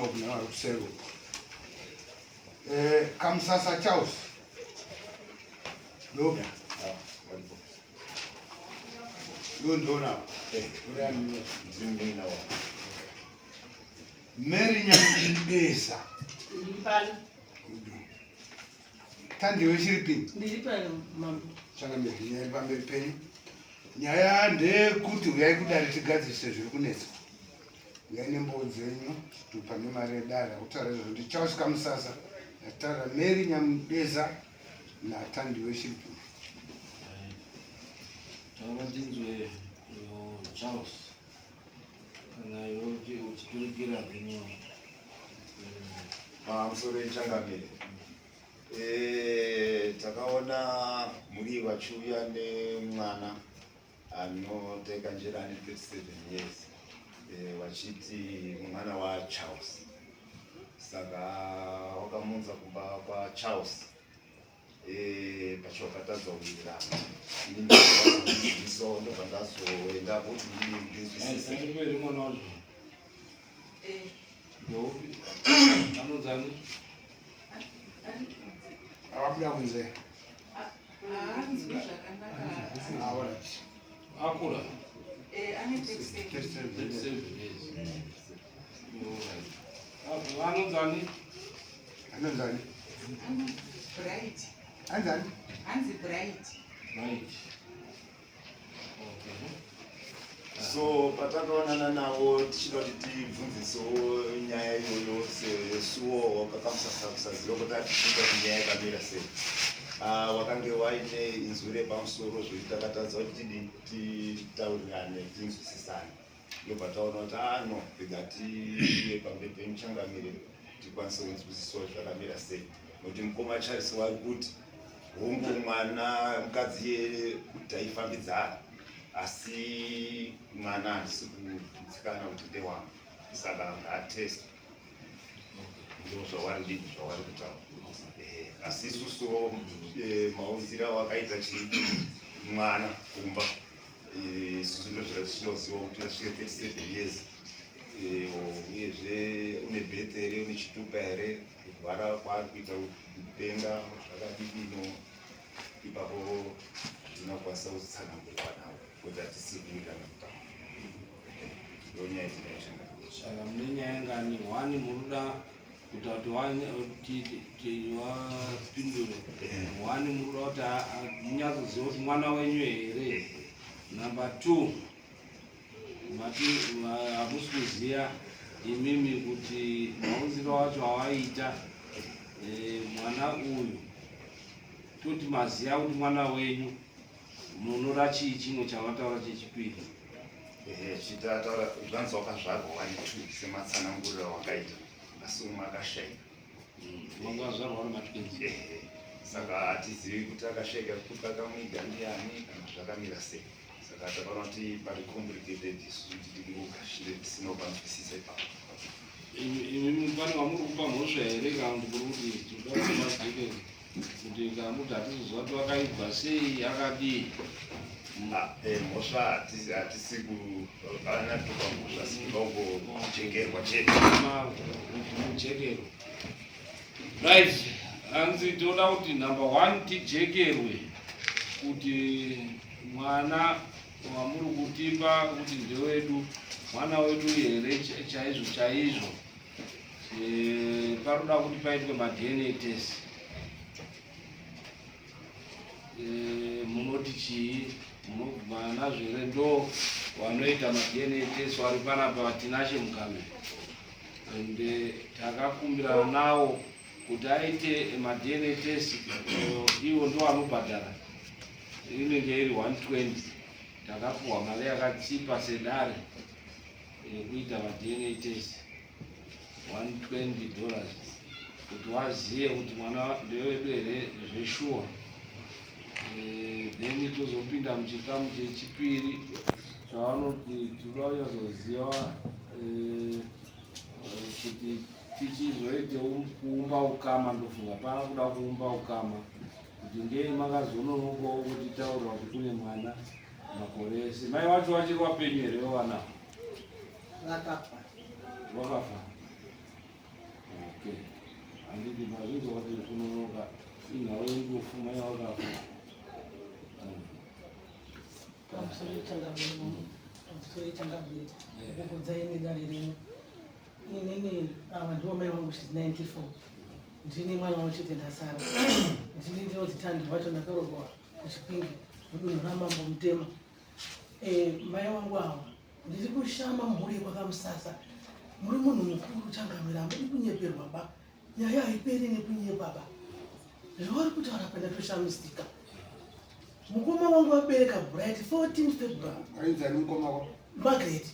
kunoku nevari kuseri uku. Eh, Kamusasa Charles. Ndoga. Ndondoona. Eh, uri ani? Ndini nawo. Mary Nyamudesa. Ndiri pano. Thandiwe Chiripini. Ndiri pano mambo. Changamire, nyaya iri pamberi penyu. Nyaya ndeyekuti huyai kudare tigadzirise zviri kunetsa. Uyai nembowo dzenyu, zvitupa nemari yedare. Akutaura izvozvo ndi Charles Kamusasa, ndataura Mary Nyamudeza naThandiwe Chiripini. Taura ndinzwe Charles. Kana iwe uchiturikira henyu. Pamusoro yechangamire. Eh, takaona mhuri vachiuya nemwana anoteka njera ane 37 years eh, vachiti mwana waCharles saka wakamunza kumba kwaCharles Eh, pacho wakatadza kuwirirana ini ndabva ndobva ndazoenda kuti ndinzwisise mwana wacho ndeupi anonzani Akabuda kunze. Haanzwi zvakanaka. Ah, all right. Akura. Ane 37. 37 years. Alright. Vanonzani? Anonzani? Bright. Anzani? Hanzi Bright. Right. Okay. So patakaonana navo tichida kuti tibvunzisewo nyaya iyoyo sesuwo wakakamusasa kusaziva kuti atifunga kuti nyaya yakamira sei. Ah, wakange waine inzwi repamusoro zvekuti takatadza kuti tidii titaurirane tinzwisisane. Ndobva taona kuti ah no, rega tiye pamberi pemuchangamire tikwanise kunzwisisawo zvakamira sei. Nokuti mukoma Charles wari kuti hongu mwana mukadzi iyeye taifambidzana asi mwana handisi kugutsikana kuti ndewangu saka ngaatestwe. Ndo zvawari dini zvawari kutaura. Eh, asi isusuwo eh, maunzira wakaita chii mwana kumba isusu ndozvatinoziva kuti asvike 37 years uyezve une birth here une chitupa here kurwara kwaari kuita kupenga zvakadidino ipapo tinokwanisa kutsanangurwa navo kuti hatisi kuwirirana kutaura ndonyaya dzinoshanda. Saka mune nyaya ngani? One muruda kuita kuti wapindure. One muruda kuti munyatsoziva kuti mwana wenyu here. Number two, mati hamusi kuziva imimi kuti maunziro wacho awaita mwana uyu toti maziva kuti mwana wenyu munoda chii chimwe chavataura chechipiri. Ehe, chitataura zvanzi wakazvarwa wani two sematsananguriro wakaita asi umwe akashaika. Wanga wazvarwa uri matwins. Ehe, saka hatizivi kuti akashaika kuti akamuiga ndiani kana zvakamira sei. Saka takaona kuti pari complicated isusu kuti tingogashire tisina kupanzwisisa ipapo. Imi pane vamuri kupa mhosva here kana kuti kuri kuti tinoda kuti vajekere kuti kana kuti hatizoziva kuti vakaibva sei akadii? Ah, mhosva hatisi kuana kupa mhosva asi kuda chete. Mujekerwe. Right, hanzi toda kuti number one tijekerwe kuti mwana wamuri kutipa kuti ndewedu mwana wedu here chaizvo chaizvo. Paroda kuti paitwe maDNA test. Munoti chii? Munobvumana nazvo here? Ndo vanoita maDNA test vari panapa Tinashe Mugabe and takakumbirana nawo kuti aite maDNA test, iwo ndo anobhadhara inenge iri 120. Takapuhwa mari yakachipa sedare yekuita maDNA test $120 kuti waziye kuti mwana ndewedu here zveshuwa. Then tozopinda muchikamu chechipiri chavanoti tinoda kunyatsoziva kuti tichizoite kuumba ukama. Ndofunga pana kuda kuumba ukama kuti ngei makazononokawo kuti taurira kuti kune mwana makore ese. Mai wacho vachiri wapenyu here vevana? Vakafa. Vakafa. Okay. Handiti mazvinzwa kuti kunonoka inhau yendufu mai wakafa. Pamusoro changamire, pamusoro changamire, kukudzai nedare renyu. Inini ava ndivo mai vangu, she's 94. Ndini mwana wavo chete ndasara. Ndini ndinoti Tandi wacho, ndakarogwa kuChipinge mudunhu raMambo Mutema. Mai vangu ava, ndiri kushama mhuri yekwaKamusasa. Muri munhu mukuru changamire, hamudi kunyeperwa ba. Nyaya haiperi nekunyepa ba. Zvavari kutaura pa ndatoshamisika. Mukoma wangu vabereka Bright 14 February. Ainzani mukoma wako? Margaret.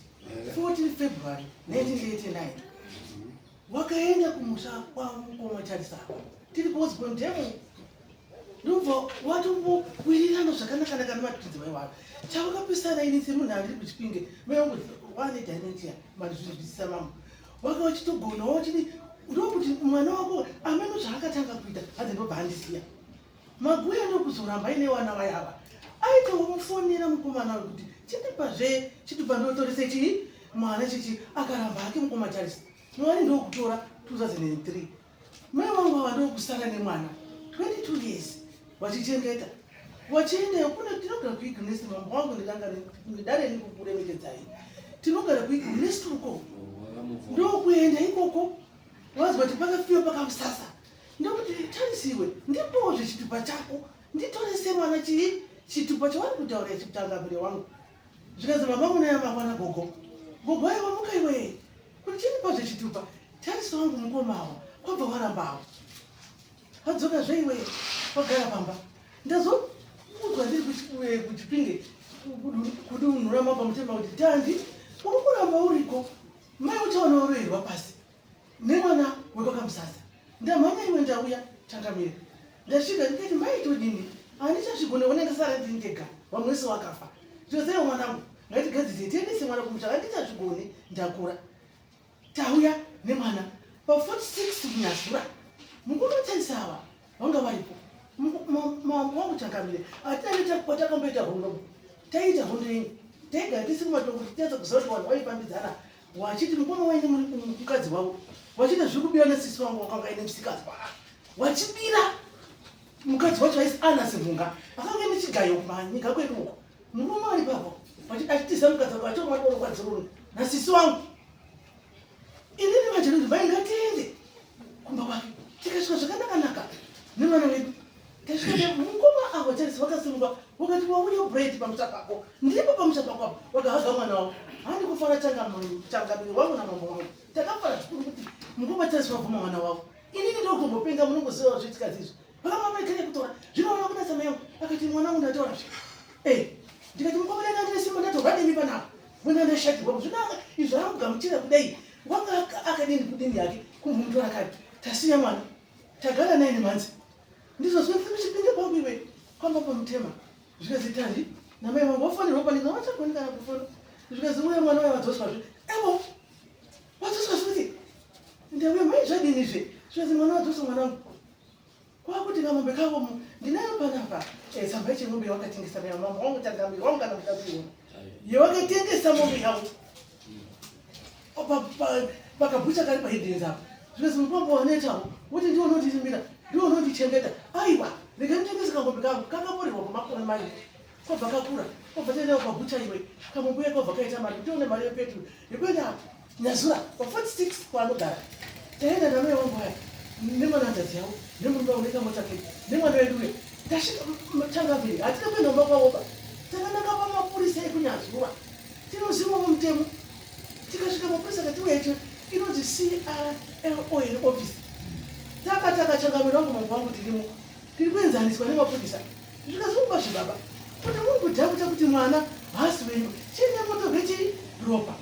14 February 1989 wakaenda kumusha kwamukoma Charisava tiri kuOsborn Demo, ndobva watombowirirana zvakanaka-naka nematudzi mai wavo. Chavakapisana, ini semunhu andiri kuChipinge, mai vangu wane dementia, mandizvizwisisa mamo, waka wachitogonawo wachidi ndokuti mwana wako ameno zvaakatanga kuita hadzi, ndobva andisiya maguya, ndokuzoramba aine vana vayava. Aitomufonera mukomana uyu kuti chindipazve chitupa ndotorese chii mwana chichi, akaramba hake mukoma Charles. Mwari ndokutora 2003, mai vangu ava ndokusara nemwana 22 years vachichengeta vachiendayo kune. Tinogara kuIgnes, mambo wangu, ndidare nikukuremekedzai. Tinogara kuIgnes uko, ndokuenda ikoko wazwa kuti pakafiwa pakamusasa, ndokuti tarisiwe ndipowo zvechitupa chako nditorese mwana chii chitupa chavari kutaura chikutangamire wangu. Zvikanzi mama munaya mangwana gogo, gogo aiwa muka iwe kuti chindipa zvechitupa tarisi wangu mukomawo kwabva warambawo wadzoka zveiwe wagara pamba. Ndazoudzwa ndiri kuChipinge kudunhu raMambo Mutema kuti Tandi uri kuramba uriko, mai uchaona uroerwa pasi nemwana wekwakamusasa. Ndamhanya iwe, ndauya changamire. Ndasvika ndikati mai todini, handichazvigone, one ndasara ndiri ndega, vamwe wese wakafa. Ndikazaiwa mwanangu, ngatigadzise tiendese mwana kumusha, handichazvigoni, ndakura. Tauya nemwana pa46 kuNyazura, mukunotarisa ava vanga varipo. Mambo wangu changamire, hatina kwatakamboita hondo, taiita hondo yenyu, taigara tisi kumatongo tichinyatsa kuziva kuti vanhu vaifambidzana wachiti mukoma waine mukadzi wavo wachiita zviri kubira nesisi wangu wakanga aine musikazwa wachibira mukadzi wacho aisi Ana Simhunga akanga ine chigayo kumanyika kwedu uko. Murume ari papo achitiza mukadzi wako achomwa doro kwadziruni nasisi wangu. Inini vachinonzi mai ngatiende kumba kwake, tikasvika zvakanaka-naka nemwana wedu. Tasvika mukoma avo Charisi vakasimuka vakati wauya Bright pamusha pako, ndipo pamusha pako apo. Wakahaga mwana wavo. Handi kufara changamire wangu namambo wangu, takafara zvikuru kuti mukoma Charisi vabvuma mwana wavo. Inini ndokumbopenga, munongoziva zvoitika zizvi vakamamekere kutora zvinoona kunatsa mai yangu akati mwana wangu ndatora zve. Ndikati mukoma dai ndine simba ndatorwa nemi panapa mwana ndashatirwa zvino izvo akugamuchira kudai wanga akadini kudini yake kumbomutora kare. Tasiya mwana tagara naye nemhanzi, ndizvo zvinochipinge kwangu iwe kwamba pamutema. Zvikanzi Tandi namai vangu wafanirwa panina vachagoni kana kufona. Zvikanzi uye mwana uya wadzoswazve, evo wadzoswa futi. Ndauya mai zvadini zve? Zvikanzi mwana wadzoswa mwanangu, kwakuti kamombe kavo ndinayo panapa. Tsamba yechemombe yawakatengesa nayo mama wangu changamire wangu, kana kuda kuiona yawakatengesa mombe yavo pakabhucha kari pahedhenzi apo. Zvikanzi mukombo wanetawo kuti ndiwo unondirimbira, ndiwo unondichengeta. Aiwa, rega nditengese kangombe kangu kakamborerwa kwamakore mairi, kwabva kakura, kwabva taendawo pabhucha iwe, kamombe yakabva kaita mari, tione mari yepetro yekuenda Nyazura pa46 kwaanogara. Taenda namai wangu aya nemwana hanzvadzi yavo nemurume wavo nekamota kedu nemwana wedu uya. Tasvika changamire, hatina kuenda kumba kwavoba, takananga pamapurisa ekuNyazura, tinozivawo mutemo. Tikasvika mapurisa akati uya, icho inonzi CRLO here office? Takataka changamire wangu, mambo wangu, tirimo tiri kuenzaniswa nemapurisa. Zvikazongwa zvibaba kuti muri kudhakuta kuti mwana haasi wenyu, chiende motorwe chii ropa.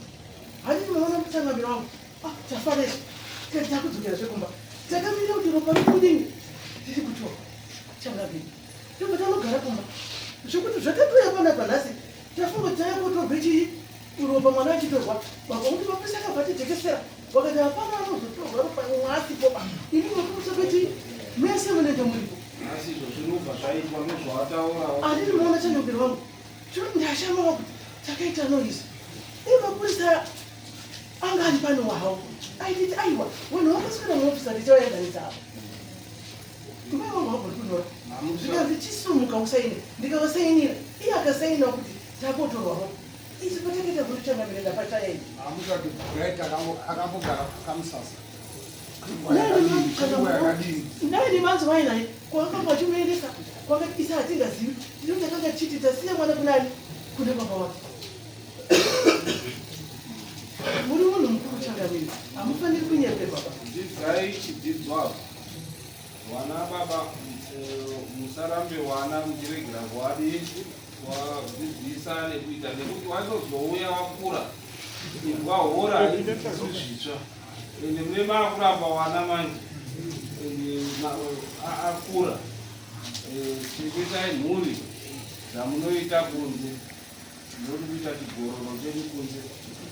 Handiti maona muchangamire wangu? Ah, tafara izvi, tikati takudzokera zvekumba, takamirira kuti ropa riri kudini, tiri kutorwa changamire. Tobva tanogara kumba zvekuti zvakatouya panapa nhasi, tafunga kuti tauya kotorwe chii ropa, mwana achitorwa baba kuti mapurisa akabva tijekesera wakati hapana anozotorwa ropa mwaasipo ba, ini mapurisa kwechii mese munenge muripo. Asi izvo zvinobva zvaitwa nezvawataura. Handiti muona changamire wangu, zvino ndashamawa kuti takaita noise, iye mapurisa anga ari pano hawo. Aititi aiwa, vanhu vakaswera muofisi atichavaenzanisa apa. Mai vangu vagoni kunyora. Zvikanzi chisumuka usaine. Ndikavasainira. Iye akasaina kuti takotorwa ropa. Isu patakaita kuti changamire ndapachaya ini. Hamusati Bright akambogara kamusasa. Nani manzi wainaye kwakanga vachimuendesa kwanga isa hatingazivi tino takanga chiti tasiya mwana kunani kuna baba wake. Muri munhu mukuru changamire hamufaniri kunyepe baba. Dzidzai chidzidzo apa. Wana baba eh, musarambe wana muchiregera kuwadii kuwadzidzisa nekuita nekuti wazozouya wakura imbwa hora haidzidziswi zvitsva ende mune maakuramba wana manje ende akura eh, chengetai mhuri dzamunoita kunze Muri kuita chigororo chenyu kunze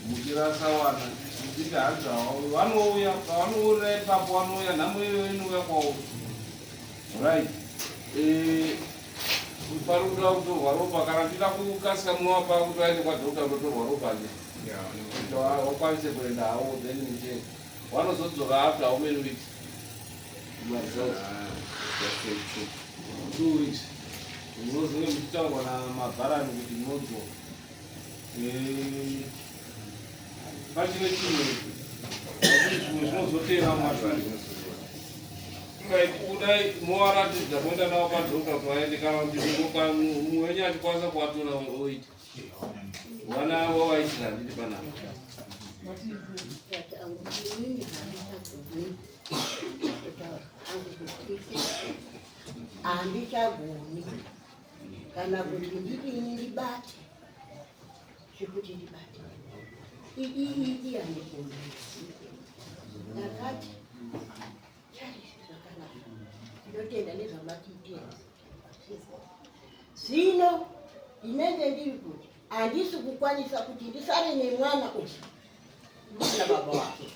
muchirasa wana muchiti hanzi hawauyi vanouya pavanourira ipapo vanouya nhamo iyoyo inouya kwauri right eh, pari kuda kutorwa ropa kana tida kukasika munovapa kuti vaende kwadokta kutotorwa ropa nje kuti wakwanise kuenda hawo then muche wanozodzoka after how many weeks maresults ah, 2 weeks munozove muchitaurwa namabharani kuti munodzoka eh, pachine chimwe zvimwe zvinozotera mumashure kudai movaratidza moenda navo padhoka kuti vaende kana kuti mumwe wenyu achikwanisa kuvatora oita vana avo vaitira handiti panapa Handichagoni kana kuti ndidini ndibate zvekuti ndibate idi idi handigoni. Ndakati charisi zvakanaka, ndinotenda nezvamatiitira. Zvino ndinenge ndiri kuti handisi kukwanisa kuti ndisare nemwana uyu na baba wake.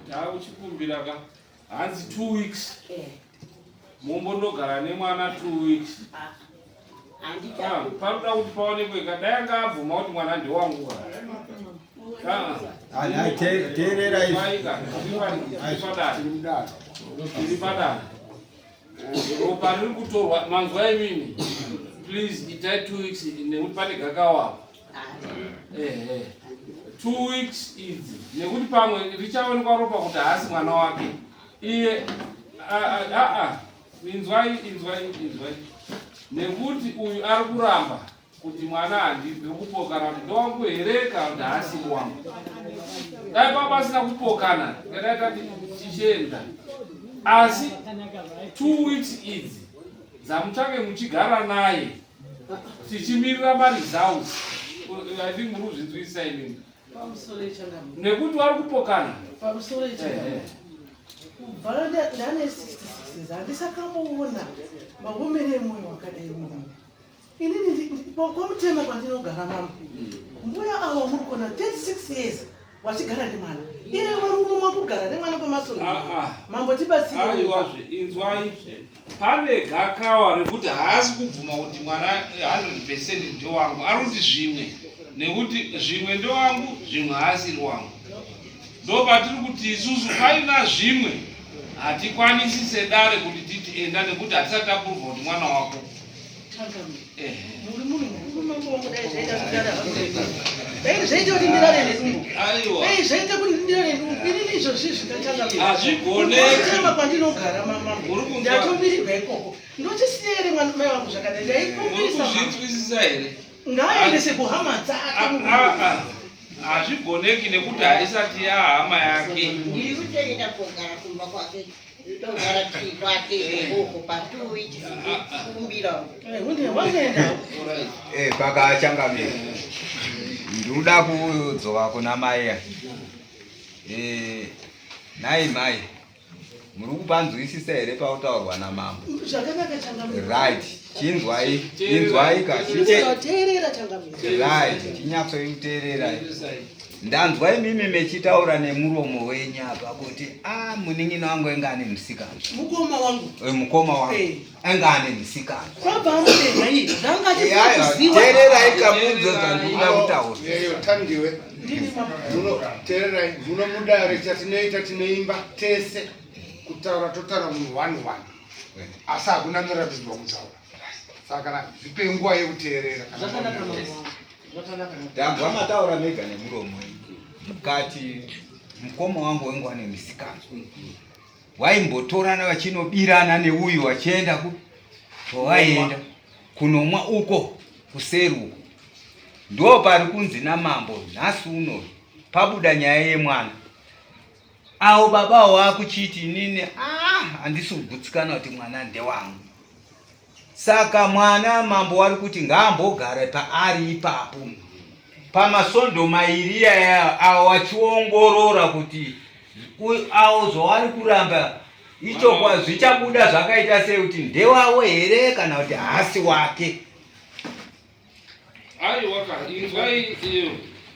Takuchikumbira ka hanzi 2 weeks eh. Mumbondogara nemwana 2 weeks ah, ah, panoda kuti paonekwe ka dai anga abvuma kuti mwana ndewangu ah. Tiri padare ropa riri kutorwa manzwa imimi please itai 2 weeks nekuti pane gakawa ehe 2 weeks idzi nekuti pamwe richaonekwa ropa kuti haasi mwana wake iye aa inzwai inzwai inzwai nekuti uyu ari kuramba kuti mwana handibvi kupokana kuti ndowangu here kana kuti haasi wangu dai papa asina kupokana ngadai tati tichienda asi 2 weeks idzi dzamuchange muchigara naye tichimirira maresults i think muri kuzvinzwisisa imimi nekuti vari kupokana pamusoro kubva ndane 66 years handisakamboona maomere emwoyo wakadai muno inini kwamutema kwandinogara mambo mbuya avo muri kuona 36 years wachigara nemwana iye varume makugara nemwana kwemasoro ah, ah. mambo tibatsire aiwazve inzwai pane gakawa rekuti haasi kubvuma kuti mwana 100 percent ndewangu ari kuti zvimwe nekuti zvimwe ndewangu zvimwe haasiri wangu ndo patiri kuti isusu paina zvimwe hatikwanisi sedare kuti titi enda nekuti hatisati tapuruvha kuti mwana wako Muri munhu mukuru mambo wangu dai zvaita kudara dai zvaita kuti ndirare nedumbu dai zvaita kuti ndirare nedumbu inini izvozvi zvingatanga hazvigoneki kwandinogara mamambo ndatomirirwa ikoko ndochisiya here mwana mai wangu zvakadai ndaikumbirisa kuzvinzwisisa here ngaaendese kuhama dzake ah, ah, hazvigoneki nekuti haisati yahama yake ndiri kutoenda kogara kumba kwake Togara tiri kwake ikoko pa 2 weeks kumbira. Eh, pakachangamira ndinoda kudzoka kuna mai eh, nhai mai muri kupanzwisisa here pautaurwa namambo zvakanaka changamire right chinzwai inzwai ka teerera changamire right chinyatsoiteererai Ndanzwa imimi mechitaura nemuromo wenyu apa kuti a ah, munin'ina wangu anga ane musikana. Mukoma wangu. Eh, mukoma wangu. Eh. Anga ane musikana. Kwabva amudenha iye. Zvanga achikuziwa. Teererai kamudzo zvandikuda kutaura. Yeyo Thandiwe. Muno teererai, muno mudare chatinoita tinoimba tese kutaura totaura munhu one one, asi hakuna anoratidzwa kutaura. Saka kana zvipei nguva yekuteerera. Zvakanaka mambo wangu, zvakanaka. Ndambwa mataura mega nemuromo mukati mukoma wangu wangu ane misikanzwa waimbotorana vachinobirana neuyu vachienda ku kwavaienda kunomwa uko kuseri uko ndo pari kunzi namambo nhasi uno pabuda nyaya yemwana avo baba avo vakuchiti inini ah handisi kugutsikana kuti mwana ndewangu Saka mwana mambo wari kuti ngaambogara paari ipapo pamasondo mairi aya awo achiongorora kuti awo zvawari kuramba ichokwa zvichabuda zvakaita sei kuti ndewavo here kana kuti haasi wake. Aiwa ka inzwai iyo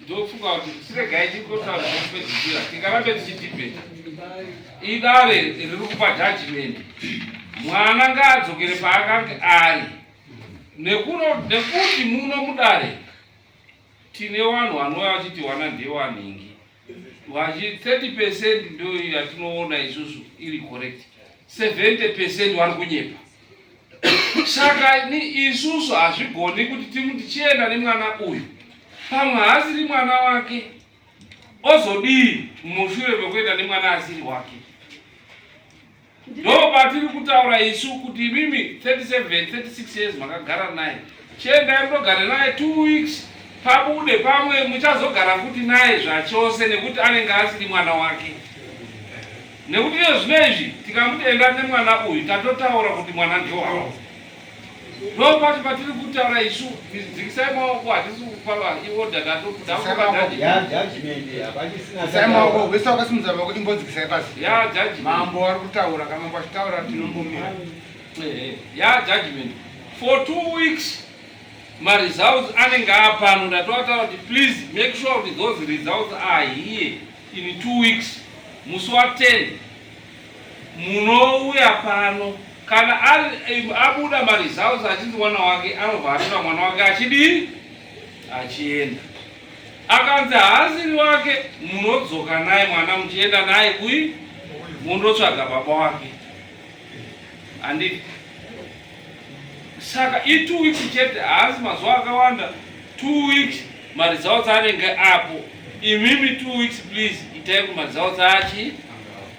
ndofunga kuti tiregai tingotaura zvekupedzisira tingarambe tichidhibheta idare riri kupa judgment mwana ngaadzokere paakange ari nekuno nekuti muno mudare tine vanhu vanouya vachiti wana ndewanhingi vachi 30 percent ndo yatinoona isusu iri correct 70 percent vari kunyepa saka ni isusu hazvigoni kuti timuti chienda nemwana uyu pamwe haasiri mwana wake ozodii mushure mekuenda nemwana asiri wake ndo patiri kutaura isu kuti imimi 37 36 years makagara naye chiendai munogare naye 2 weeks pabude pamwe muchazogara futi naye zvachose nekuti anenge asiri mwana wake nekuti iyo zvino izvi tikamuti enda nemwana uyu tatotaura kuti mwana ndewavo ndo pacho patiri kutaura isu dzikisai maoko hatisi kupa iorder tatodakupa maoko wese wakasimudza maoko imbodzikisai pasi ya judgment mambo ari kutaura kana mambo achitaura tinombomira ya judgment for 2 weeks maresults anenge apano ndatoataura kuti please make sure kuti those results are here in 2 weeks musi wa 10 munouya pano kana abuda maresults achinzi mwana wake anobva atora mwana wake achidii achienda akanzi haasiri wake munodzoka naye mwana muchienda naye kui mundotsvaga baba wake handiti saka i 2 weeks chete haasi mazuva akawanda 2 weeks maresults anenge apo imimi 2 weeks please itai kumaresults achi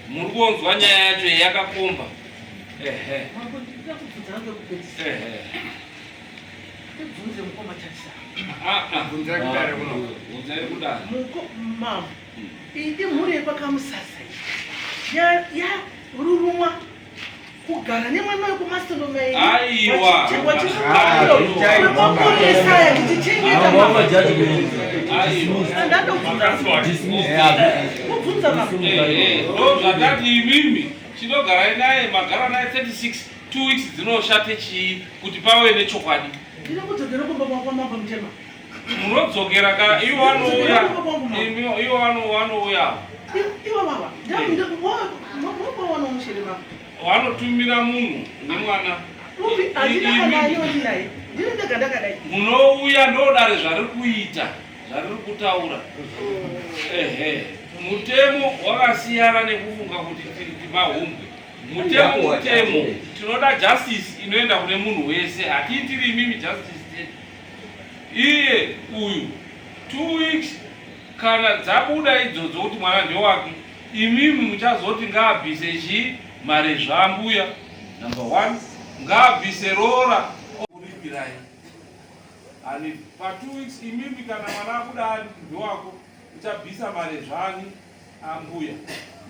muri kuonzwa nyaya yacho yakakomba ehe Mambo, ndinoda kubvunza ngekupedzisira. Ehe. Ndibvunze mukoma Tarisa. Ah, ah. Bvunzai kudare kuno. Bvunzai kudare. Muko mambo. Iyi imhuri yekwaKamusasa iyi. Ya ya rurumwa kugara nemwana wekumasono mairi. Aiwa. Vachimakoresaya ndichichengeta mambo. Aiwa. Ndandobvunza. Kubvunza mambo. Ndo zvatati imimi chinogarai naye magara naye 36 2 weeks dzinoshate chii kuti pave nechokwadi Ndinoda kudzokera kumba kwamambo Mutema. Munodzokera ka ivo vanouya ivo vanouya Ivo baba. Ndamuona mushere mambo. Vanotumira munhu nemwana. Upi handina kana aniwo ndinaye. Ndini ndega ndakadai. Munouya ndodare zvariri kuita zvariri kutaura ehe mutemo wakasiyana nekufunga kuti tiri mahumbwe mutemo mutemo tinoda justice inoenda kune munhu wese hatiitiri imimi justice chete iye uyu 2 weeks kana dzabuda idzodzo kuti mwana ndewake imimi muchazoti ngaabvise chii mare zvambuya number 1 ngaabvise roora kuripirai ani pa 2 weeks imimi kana mwana abuda ari ndewako uchabvisa mare zvani ambuya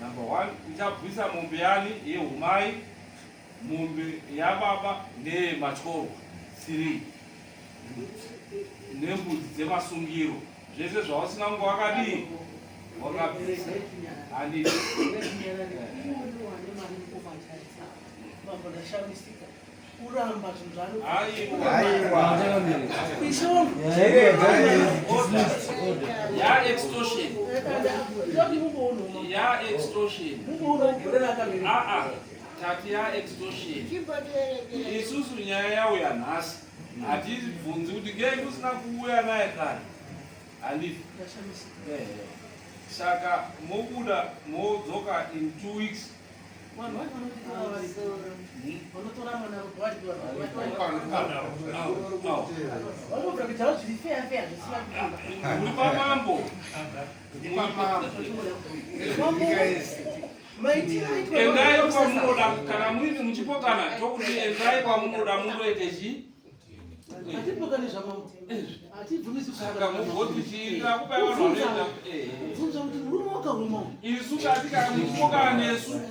number 1 uchabvisa mombe yani yehumai mombe yababa neyematyoro 3 nembudzi dzemasungiro zvese zvausina kunge wakadii wakabvisa handiti Mambo ndashamisika kuramba zvinhu zvaano Aiwa. Ishe wangu. Ya extortion. Ndoti mumboona mambo. Ya extortion. Mumboona gore rakamira. Aa tati ya extortion isusu nyaya yauya nhasi hatibvunzi kuti ngei kusina kuuya naye kare. Handiti? Saka mobuda modzoka in 2 weeks. Vanhu vacho vanotitora vari vanotora mwana vari vanobva kuitawo zviri feya feya zvisina kufunga. Muri pamambo. Maitiro aitwa Endai kwamunoda. Kana muini muchipokana, tokuti endai kwamunoda mundoite chii. Hatipokani zvamambo, hatibvumisi. Saka mugoti chiinda kupai vanhu vanoenda. Bvunza kuti murume wakauma uyu. Isu kati kana muchipokana nesu,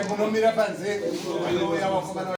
Munomira panze, vanouya vakomana.